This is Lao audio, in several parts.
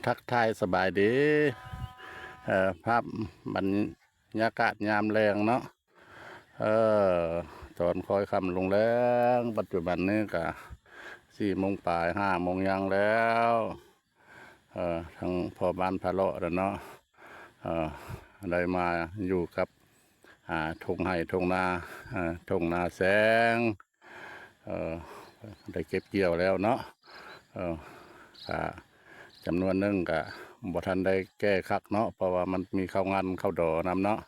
ທັກທາຍສະບາຍດີ ເອີ ພາບບັນຍາກາດຍາມແລງເນາະ ເອີ ຕອນຄ້ອຍຄ່ຳລົງແລງ ປັດຈຸບັນນີ້ກະສີ່ໂມງປາຍ ຫ້າໂມງຢ່າງແລ້ວ ເອີ ທາງພໍ່ບ້ານພາເລາະແລ້ວເນາະ ເອີ ໄດ້ມາຢູ່ກັບ ອ່າ ທົ່ງໄຮ່ທົ່ງນາ ເອີ ທົ່ງນາແຊງ ເອີ ໄດ້ເກັບກ່ຽວແລ້ວເນາະ ເອີ ກະຈຳນວນໜຶ່ງກະບໍ່ທັນໄດ້ແກ່ຄັກເນາະ ເພາະວ່າມັນມີເຂົ້າງັນເຂົ້າດໍນຳເນາະ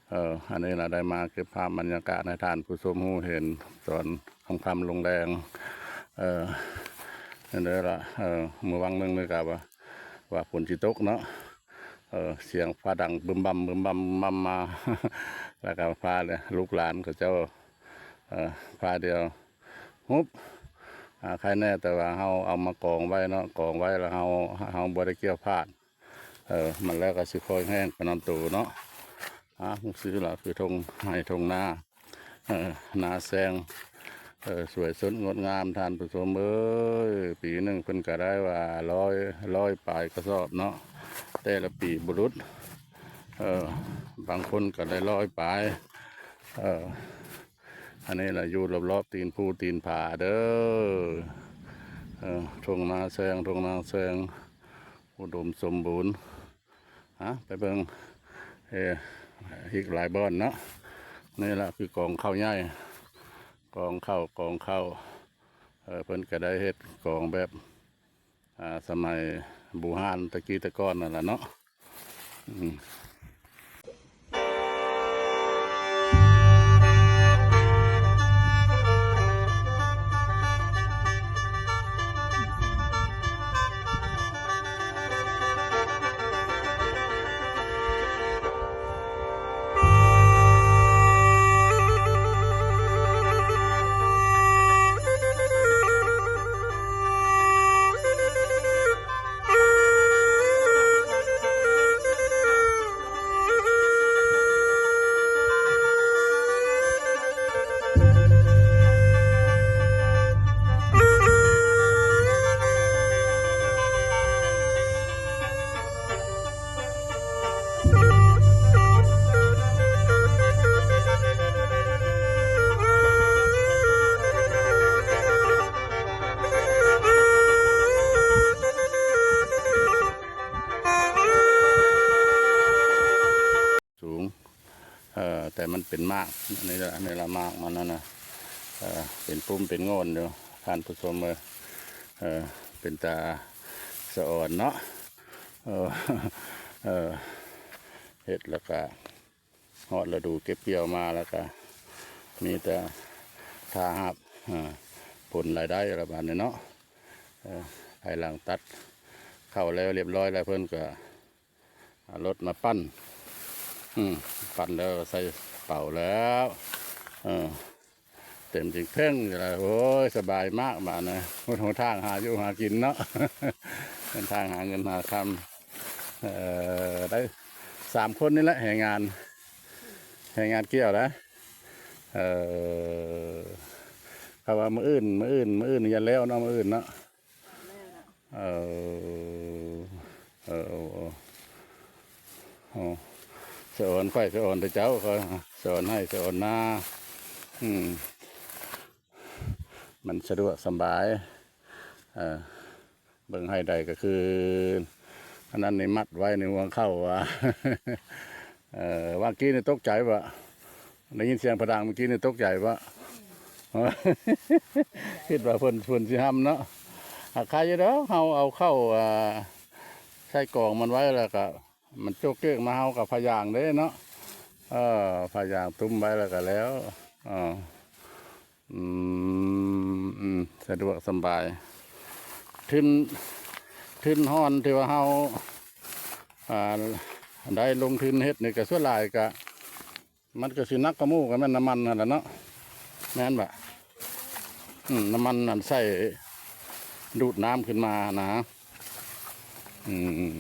ເອີ ອັນນີ້ລະໄດ້ມາເກັບພາບບັນຍາກາດໃຫ້ທ່ານຜູ້ຊົມຮູ້ເຫັນຕອນຄ່ຳໆລົງແລງ ເອີ ນັ້ນເດີລະ ເອີ ມື້ຫວ່າງໜຶ່ງນີ້ກະວ່າ ວ່າຝົນຊິຕົກເນາະ ເອີ ສຽງຟ້າດັງບຶມບຳບຶມບຳບຶມບຳມາ ແລ້ວກະຟ້າ ລູກຫຼານເຂົາເຈົ້າ ເອີ ຟ້າດຽວ ຫຸບ ອ່າ ໃຄແນ່ແຕ່ວ່າເຮົາເອົາມາກອງໄວ້ເນາະ ກອງໄວ້ແລ້ວເຮົາ ເຮົາບໍ່ໄດ້ກ່ຽວພາດ ເອີ ມັນແລ້ວກໍຊິຄ່ອຍແຫ້ງໄປນຳໂຕເນາະ ອ່າ ຈັ່ງຊີ້ລະຄືທົ່ງໄຮ່ທົ່ງນາ ເອີ ນາແຊງ ເອີ ສວຍສົດງົດງາມທ່ານຜູ້ຊົມເອີຍ ປີໜຶ່ງເພິ່ນກໍໄດ້ວ່າຮ້ອຍ ຮ້ອຍປາຍກະສອບເນາະ ແຕ່ລະປີບໍ່ຫຼຸດ ເອີ ບາງຄົນກໍໄດ້ຮ້ອຍປາຍ ເອີ ອັນນີ້ລະຢູ່ລອບໆຕີນພູຕີນຜາເດີ ເອີ ທົ່ງນາແຊງ ທົ່ງນາແຊງ ອຸດົມສົມບູນ ຫາ ໄປເບິ່ງ ເອີ ອີກຫຼາຍບ່ອນເນາະ ນີ້ລະຄືກອງເຂົ້າໃຫຍ່ ກອງເຂົ້າ ກອງເຂົ້າ ເອີ ເພິ່ນກະໄດ້ເຮັດກອງແບບ ອ່າ ສະໄໝບູຮານແຕ່ກີ້ແຕ່ກ່ອນນັ້ນລະເນາະ ອືມ. ສູງ ເອີ ແຕ່ມັນເປັນໝາກ ນີ້ລະ ນີ້ລະໝາກມັນນັ້ນນະ ເອີ ເປັນປຸ່ມເປັນງ່ອນຢູ່ ທ່ານຜູ້ຊົມເອີຍ ເອີ ເປັນຕາສະອອນເນາະ ເອີ ເອີ ເຮັດແລ້ວກະຮອດລະດູເກັບກ່ຽວມາ ແລ້ວກະມີແຕ່ຖ້າຮັບ ເອີ ຜົນລາຍໄດ້ລະບາດນີ້ເນາະ ເອີ ພາຍຫຼັງຕັດເຂົ້າແລ້ວລຽບຮ້ອຍແລ້ວ ເພິ່ນກະ ເອົາລົດມາປັ່ນ ອືມ ປັ່ນແລ້ວໃສ່ເປົາແລ້ວ ເອີ ເຕັມຈິງເພງຢູ່ແລ້ວ ໂອ້ຍ ສະບາຍມາກບາດນີ້ ຫົນທາງຫາຢູ່ຫາກິນເນາະ ຫົນທາງຫາເງິນຫາຄຳ ເອີ ໄດ້ສາມຄົນນີ້ແຫຼະ ແຮງງານ ແຮງງານກ່ຽວນະ ເອີ ເຂົາວ່າມື້ອື່ນ ມື້ອື່ນ ມື້ອື່ນນີ້ຍັງແລ້ວເນາະ ມື້ອື່ນເນາະ. ເອີ ເອີ ເອີ ເອີ ສະອອນໄຟ ສະອອນແຕ່ເຈົ້າ ຂ້ອຍສະອອນໄຮ່ ສະອອນນາ ອືມ ມັນສະດວກສະບາຍ ເອີ ເບິ່ງໄຮ່ໃດກໍຄື ອັນນັ້ນນີ້ມັດໄວ້ໃນຮວງເຂົ້າວ່າ ເອີ ວ່າກີ້ນີ້ຕົກໃຈບໍ່? ໄດ້ຍິນສຽງພະດັງມື້ກີ້ນີ້ຕົກໃຈບໍ່? ຄິດວ່າເພິ່ນ ເພິ່ນຊິຫ້ຳເນາະ ຫາກໃຄຢູ່ດອກ ເຮົາເອົາເຂົ້າ ອ່າ ໃສ່ກອງມັນໄວ້ ແລ້ວກະມັນໂຈກເກກມາ ເຮົາກະພະຍາງເດ້ເນາະ ເອີ ພະຍາງຕຸ້ມໄວ້ແລ້ວກະແລ້ວ ເອີ ອືມ ອືມ ສະດວກສະບາຍ ທຶນ ທຶນຮອນທີ່ວ່າເຮົາ ອ່າ ໄດ້ລົງທຶນເຮັດນີ້ກະສ່ວນຫຼາຍກະ ມັນກະຊິໜັກກວ່າໝູ່ກະແມ່ນນ້ຳມັນຫັ້ນລະເນາະ ແມ່ນບໍ່? ອືມ ນ້ຳມັນອັນໃສ່ດູດນ້ຳຂຶ້ນມານະ ອືມ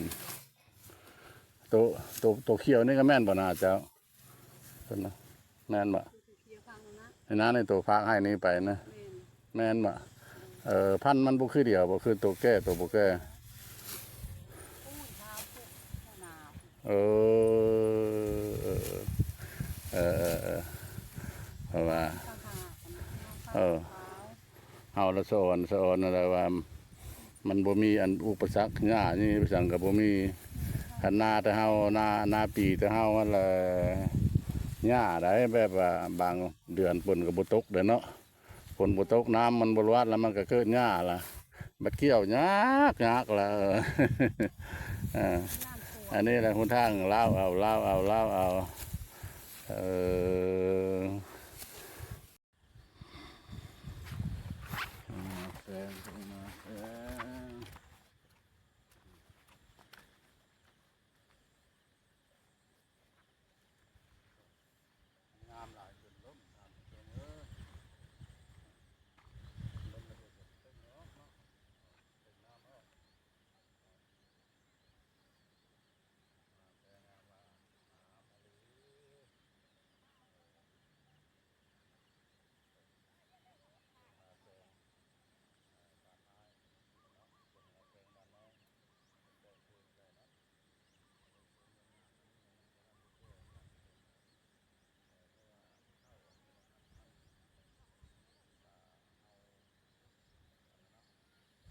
ໂຕ ໂຕ ໂຕຂຽວນີ້ກະແມ່ນບໍ່ນາເຈົ້າ? ເພິ່ນນະ ແມ່ນບໍ່? ໃນນານີ້ໂຕຟາກໃຫ້ນີ້ໄປນະ ແມ່ນບໍ່? ເອີ ພັນມັນບໍ່ຄືດຽວ ບໍ່ຄືໂຕແກ່ ໂຕບໍ່ແກ່ ເອີ ເອີ ເອີ ເອີ ເພາະວ່າ ເອີ ເຮົາລະສະອອນ ສະອອນຫັ້ນແຫຼະວ່າ ມັນບໍ່ມີອັນອຸປະສັກ ຫຍ້ານີ້ປະສັງກໍບໍ່ມີ. ຄັນນາແຕ່ເຮົາ ນາ ນາປີແຕ່ເຮົາຫັ້ນລະ ຫຍ້າໃດ ແບບວ່າບາງເດືອນຝົນກໍບໍ່ຕົກເດ້ເນາະ. ຝົນບໍ່ຕົກ ນ້ຳມັນບໍ່ຫຼວດ ແລ້ວມັນກໍເກີດຫຍ້າລະ ບັດກ່ຽວຍາກ ຍາກລະ. ເອີ ອັນນີ້ແຫຼະຫົນທາງ ລາວເອົາ ລາວເອົາ ລາວເອົາ. ເອີ ງາມຫຼາຍ ເພິ່ນລົ້ມ ງາມເພິ່ນເອີຍ ລົ້ມແລ້ວກໍເຕັມອອກເນາະ ເຕັມນ້ຳອອກ ແຕ່ງາມວ່າ ງາມອີ່ຫຼີ.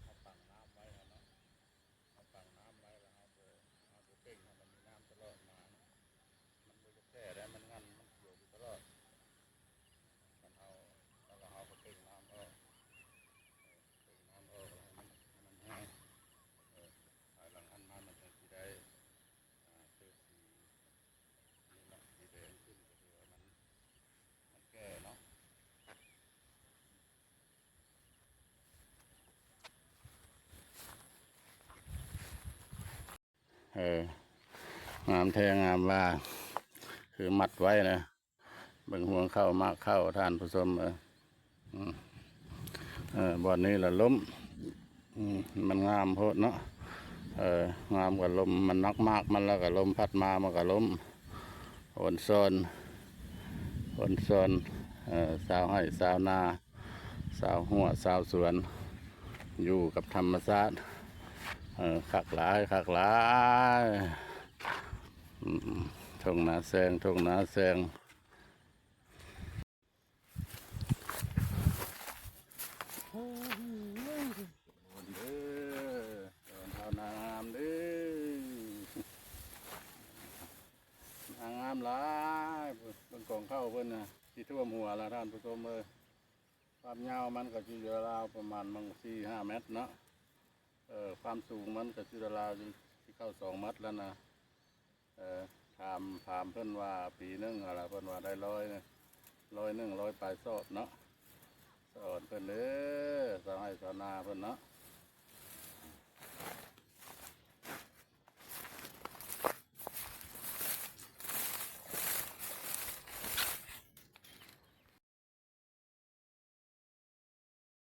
ເຮົາຕັ້ງນ້ຳໄວ້ຫັ້ນເນາະ ເຮົາຕັ້ງນ້ຳໄວ້ແລ້ວເຮົາບໍ່ ເຮົາບໍ່ເປັ່ງໃຫ້ມັນມີນ້ຳຕະຫຼອດມາເນາະ ມັນບໍ່ຢາກແກ່ໄດ໋ ມັນງຳ ມັນຂຽວຢູ່ຕະຫຼອດ. ຄັນເຮົາ ແລ້ວກໍເຮົາກໍເປັ່ງນ້ຳອອກ ເປັ່ງນ້ຳອອກ ໃຫ້ມັນ ໃຫ້ມັນແຫ້ງ ເອີ ພາຍຫຼັງຫັ້ນມາມັນຈັ່ງຊິໄດ້ ອ່າ ເກີດສີ ນີ້ເນາະ ສີແດງຂຶ້ນ ກໍຄືວ່າມັນ ມັນແກ່ເນາະ. ເອີ ງາມແທ້ງາມວ່າ ຄືມັດໄວ້ນະ ເບິ່ງຮວງເຂົ້າໝາກເຂົ້າ ທ່ານຜູ້ຊົມເອີຍ. ອືມ ເອີ ບ່ອນນີ້ລະລົ້ມ ອືມ ມັນງາມໂພດເນາະ ເອີ ງາມກະລົ້ມ ມັນໜັກໝາກມັນ ແລ້ວກະລົມພັດມາ ມັນກະລົ້ມ ໂອນຊອນ ໂອນຊອນ ເອີ ຊາວໄຮ່ຊາວນາ ຊາວຮົ້ວຊາວສວນ ຢູ່ກັບທຳມະຊາດ ເອີ ຄັກຫຼາຍ ຄັກຫຼາຍ ອືມ ທົ່ງນາແຊງ ທົ່ງນາແຊງ. ເດີ ເອີ ເອົານາງາມເດີ ນາງາມຫຼາຍ ເບິ່ງກອງເຂົ້າເພິ່ນນະ ຊິຖ້ວມຫົວລະທ່ານຜູ້ຊົມເອີຍ. ຄວາມຍາວມັນກໍຊິຢູ່ລາວໆປະມານມັງສີ່ຫ້າແມັດເນາະ ເອີ ຄວາມສູງມັນກໍຊິລາວໆຢູ່ ຊິເຂົ້າສອງແມັດແລ້ວນະ. ເອີ ຖາມ ຖາມເພິ່ນວ່າປີໜຶ່ງຫັ້ນລະ ເພິ່ນວ່າໄດ້ຮ້ອຍ ຮ້ອຍໜຶ່ງ ຮ້ອຍປາຍສອບເນາະ ສະອອນເພິ່ນເດີ ຊາວໄຮ່ຊາວນາເພິ່ນເນາະ.